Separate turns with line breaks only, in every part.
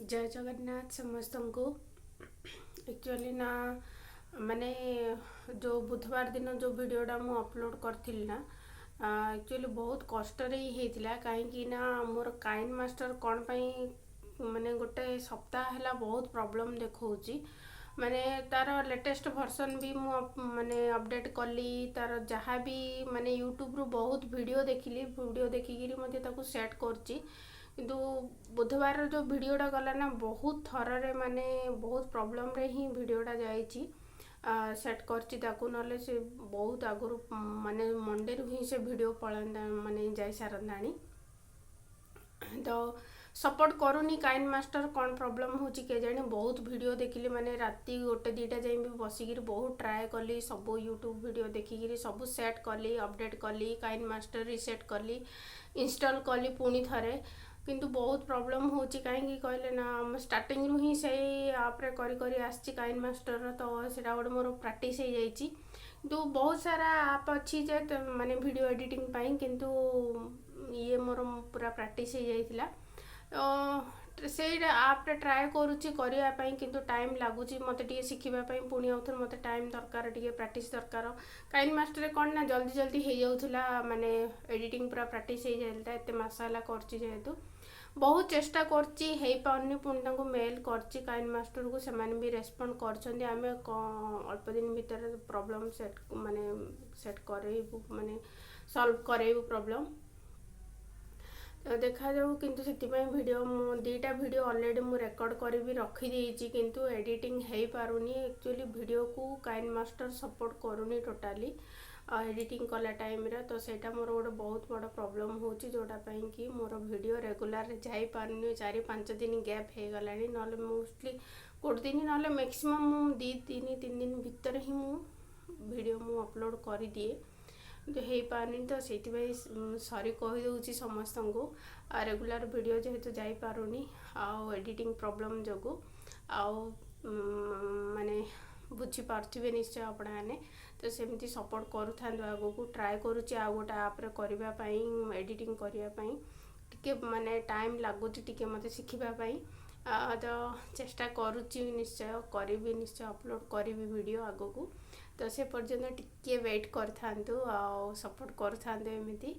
ଜୟ ଜଗନ୍ନାଥ ସମସ୍ତଙ୍କୁ। ଆକ୍ଚୁଆଲି ନା, ମାନେ ଯେଉଁ ବୁଧବାର ଦିନ ଯେଉଁ ଭିଡ଼ିଓଟା ମୁଁ ଅପଲୋଡ଼ କରିଥିଲି ନା, ଆକ୍ଚୁଆଲି ବହୁତ କଷ୍ଟରେ ହିଁ ହେଇଥିଲା। କାହିଁକି ନା ମୋର କାଇନ୍ ମାଷ୍ଟର କ'ଣ ପାଇଁ ମାନେ ଗୋଟେ ସପ୍ତାହ ହେଲା ବହୁତ ପ୍ରୋବ୍ଲେମ୍ ଦେଖାଉଛି। ମାନେ ତାର ଲେଟେଷ୍ଟ ଭର୍ସନ୍ ବି ମୁଁ ମାନେ ଅପଡ଼େଟ୍ କଲି, ତାର ଯାହା ବି ମାନେ ୟୁଟ୍ୟୁବରୁ ବହୁତ ଭିଡ଼ିଓ ଦେଖିଲି, ଭିଡ଼ିଓ ଦେଖିକିରି ମଧ୍ୟ ତାକୁ ସେଟ୍ କରୁଛି। କିନ୍ତୁ ବୁଧବାରର ଯେଉଁ ଭିଡ଼ିଓଟା ଗଲା ନା, ବହୁତ ଥରରେ ମାନେ ବହୁତ ପ୍ରୋବ୍ଲେମ୍ରେ ହିଁ ଭିଡ଼ିଓଟା ଯାଇଛି। ସେଟ୍ କରିଛି ତାକୁ, ନହେଲେ ସେ ବହୁତ ଆଗରୁ ମାନେ ମଣ୍ଡେରୁ ହିଁ ସେ ଭିଡ଼ିଓ ପଳାନ୍ତା, ମାନେ ଯାଇସାରନ୍ତାଣି। ତ ସପୋର୍ଟ କରୁନି କାଇନ୍ ମାଷ୍ଟର, କ'ଣ ପ୍ରୋବ୍ଲେମ୍ ହେଉଛି କେଜାଣି। ବହୁତ ଭିଡ଼ିଓ ଦେଖିଲି, ମାନେ ରାତି ଗୋଟେ ଦୁଇଟା ଯାଏଁ ବି ବସିକିରି ବହୁତ ଟ୍ରାଏ କଲି। ସବୁ ୟୁଟ୍ୟୁବ୍ ଭିଡ଼ିଓ ଦେଖିକିରି ସବୁ ସେଟ୍ କଲି, ଅପଡ଼େଟ୍ କଲି, କାଇନ୍ ମାଷ୍ଟର ରିସେଟ୍ କଲି, ଇନଷ୍ଟଲ୍ କଲି ପୁଣି ଥରେ, କିନ୍ତୁ ବହୁତ ପ୍ରୋବ୍ଲେମ୍ ହେଉଛି। କାହିଁକି କହିଲେ ନା, ମୁଁ ଷ୍ଟାର୍ଟିଂରୁ ହିଁ ସେଇ ଆପ୍ରେ କରି କରି ଆସିଛି କାଇନ୍ ମାଷ୍ଟରର, ତ ସେଇଟା ଗୋଟେ ମୋର ପ୍ରାକ୍ଟିସ୍ ହେଇଯାଇଛି। କିନ୍ତୁ ବହୁତ ସାରା ଆପ୍ ଅଛି ଯେ ମାନେ ଭିଡ଼ିଓ ଏଡ଼ିଟିଂ ପାଇଁ, କିନ୍ତୁ ଇଏ ମୋର ପୁରା ପ୍ରାକ୍ଟିସ୍ ହେଇଯାଇଥିଲା। ତ ସେଇଟା ଆପ୍ରେ ଟ୍ରାଏ କରୁଛି କରିବା ପାଇଁ, କିନ୍ତୁ ଟାଇମ୍ ଲାଗୁଛି ମୋତେ ଟିକେ ଶିଖିବା ପାଇଁ। ପୁଣି ଆଉଥରେ ମୋତେ ଟାଇମ୍ ଦରକାର, ଟିକେ ପ୍ରାକ୍ଟିସ୍ ଦରକାର। କାଇନ୍ ମାଷ୍ଟରରେ କ'ଣ ନା ଜଲ୍ଦି ଜଲ୍ଦି ହେଇଯାଉଥିଲା, ମାନେ ଏଡ଼ିଟିଂ ପୁରା ପ୍ରାକ୍ଟିସ୍ ହେଇଯାଇଥିଲା, ଏତେ ମାସ ହେଲା କରୁଛି ଯେହେତୁ। ବହୁତ ଚେଷ୍ଟା କରୁଛି, ହେଇପାରୁନି। ପୁଣି ତାଙ୍କୁ ମେଲ୍ କରିଛି କାଇନ୍ ମାଷ୍ଟରକୁ, ସେମାନେ ବି ରେସ୍ପଣ୍ଡ କରିଛନ୍ତି, ଆମେ ଅଳ୍ପ ଦିନ ଭିତରେ ପ୍ରୋବ୍ଲେମ୍ ସେଟ୍ ମାନେ ସେଟ୍ କରେଇବୁ, ମାନେ ସଲ୍ଭ କରେଇବୁ ପ୍ରୋବ୍ଲେମ୍। ତ ଦେଖାଯାଉ। କିନ୍ତୁ ସେଥିପାଇଁ ଭିଡ଼ିଓ ମୁଁ ଦୁଇଟା ଭିଡ଼ିଓ ଅଲରେଡ଼ି ମୁଁ ରେକର୍ଡ଼ କରିବି ରଖିଦେଇଛି, କିନ୍ତୁ ଏଡ଼ିଟିଂ ହେଇପାରୁନି। ଆକ୍ଚୁଆଲି ଭିଡ଼ିଓକୁ କାଇନ୍ ମାଷ୍ଟର ସପୋର୍ଟ କରୁନି ଟୋଟାଲି ଏଡ଼ିଟିଂ କଲା ଟାଇମ୍ରେ। ତ ସେଇଟା ମୋର ଗୋଟେ ବହୁତ ବଡ଼ ପ୍ରୋବ୍ଲେମ୍ ହେଉଛି, ଯେଉଁଟା ପାଇଁ କି ମୋର ଭିଡ଼ିଓ ରେଗୁଲାର ଯାଇପାରୁନି। 4-5 ଦିନ ଗ୍ୟାପ୍ ହେଇଗଲାଣି। ନହେଲେ ମୋଷ୍ଟଲି ଗୋଟେ ଦିନ, ନହେଲେ ମ୍ୟାକ୍ସିମମ୍ ମୁଁ 2 ଦିନ 3 ଦିନ ଭିତରେ ହିଁ ମୁଁ ଭିଡ଼ିଓ ମୁଁ ଅପଲୋଡ଼ କରିଦିଏ, କିନ୍ତୁ ହେଇପାରୁନି। ତ ସେଇଥିପାଇଁ ସରି କହିଦେଉଛି ସମସ୍ତଙ୍କୁ। ରେଗୁଲାର ଭିଡ଼ିଓ ଯେହେତୁ ଯାଇପାରୁନି ଆଉ ଏଡ଼ିଟିଂ ପ୍ରୋବ୍ଲେମ୍ ଯୋଗୁଁ, ଆଉ ମାନେ ବୁଝିପାରୁଥିବେ ନିଶ୍ଚୟ ଆପଣମାନେ। ତ ସେମିତି ସପୋର୍ଟ କରୁଥାନ୍ତୁ ଆଗକୁ। ଟ୍ରାଏ କରୁଛି ଆଉ ଗୋଟେ ଆପ୍ରେ କରିବା ପାଇଁ, ଏଡ଼ିଟିଂ କରିବା ପାଇଁ। ଟିକେ ମାନେ ଟାଇମ୍ ଲାଗୁଛି ଟିକେ ମୋତେ ଶିଖିବା ପାଇଁ। ତ ଚେଷ୍ଟା କରୁଛି, ନିଶ୍ଚୟ କରିବି, ନିଶ୍ଚୟ ଅପଲୋଡ଼ କରିବି ଭିଡ଼ିଓ ଆଗକୁ। ତ ସେ ପର୍ଯ୍ୟନ୍ତ ଟିକେ ୱେଟ୍ କରିଥାନ୍ତୁ ଆଉ ସପୋର୍ଟ କରୁଥାନ୍ତୁ ଏମିତି।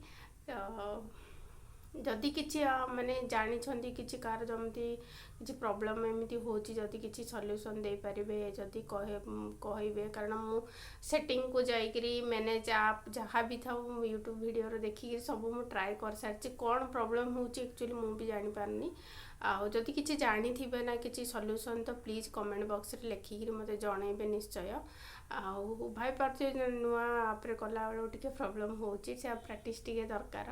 ତ ଯଦି କିଛି ମାନେ ଜାଣିଛନ୍ତି, କିଛି କାହାର ଯେମିତି କିଛି ପ୍ରୋବ୍ଲେମ୍ ଏମିତି ହେଉଛି, ଯଦି କିଛି ସଲ୍ୟୁସନ୍ ଦେଇପାରିବେ ଯଦି କହିବେ। କାରଣ ମୁଁ ସେଟିଂକୁ ଯାଇକିରି ମ୍ୟାନେଜ୍ ଆପ୍ ଯାହା ବି ଥାଉ, ମୁଁ ୟୁଟ୍ୟୁବ୍ ଭିଡ଼ିଓରେ ଦେଖିକି ସବୁ ମୁଁ ଟ୍ରାଏ କରିସାରିଛି। କ'ଣ ପ୍ରୋବ୍ଲେମ୍ ହେଉଛି ଆକ୍ଚୁଆଲି ମୁଁ ବି ଜାଣିପାରୁନି। ଆଉ ଯଦି କିଛି ଜାଣିଥିବେ ନା କିଛି ସଲ୍ୟୁସନ୍, ତ ପ୍ଲିଜ୍ କମେଣ୍ଟ ବକ୍ସରେ ଲେଖିକିରି ମୋତେ ଜଣେଇବେ ନିଶ୍ଚୟ। ଆଉ ଭାବିପାରୁଥିବେ, ନୂଆ ଆପ୍ରେ କଲାବେଳକୁ ଟିକେ ପ୍ରୋବ୍ଲେମ୍ ହେଉଛି, ସେ ପ୍ରାକ୍ଟିସ୍ ଟିକେ ଦରକାର।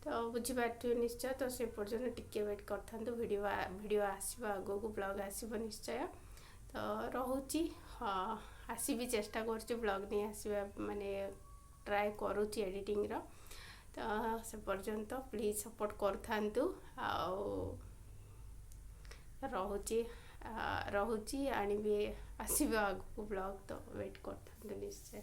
ତ ବୁଝିପାରୁଥିବେ ନିଶ୍ଚୟ। ତ ସେ ପର୍ଯ୍ୟନ୍ତ ଟିକେ ୱେଟ୍ କରିଥାନ୍ତୁ, ଭିଡ଼ିଓ ଆସିବ ଆଗକୁ, ବ୍ଲଗ୍ ଆସିବ ନିଶ୍ଚୟ। ତ ରହୁଛି। ହଁ, ଆସିବି, ଚେଷ୍ଟା କରୁଛି ବ୍ଲଗ୍ ନେଇ ଆସିବା, ମାନେ ଟ୍ରାଏ କରୁଛି ଏଡ଼ିଟିଂର। ତ ସେ ପର୍ଯ୍ୟନ୍ତ ପ୍ଲିଜ୍ ସପୋର୍ଟ କରୁଥାନ୍ତୁ। ଆଉ ରହୁଛି, ରହୁଛି, ଆଣିବି, ଆସିବ ଆଗକୁ ବ୍ଲଗ୍, ତ ୱେଟ୍ କରିଥାନ୍ତୁ ନିଶ୍ଚୟ।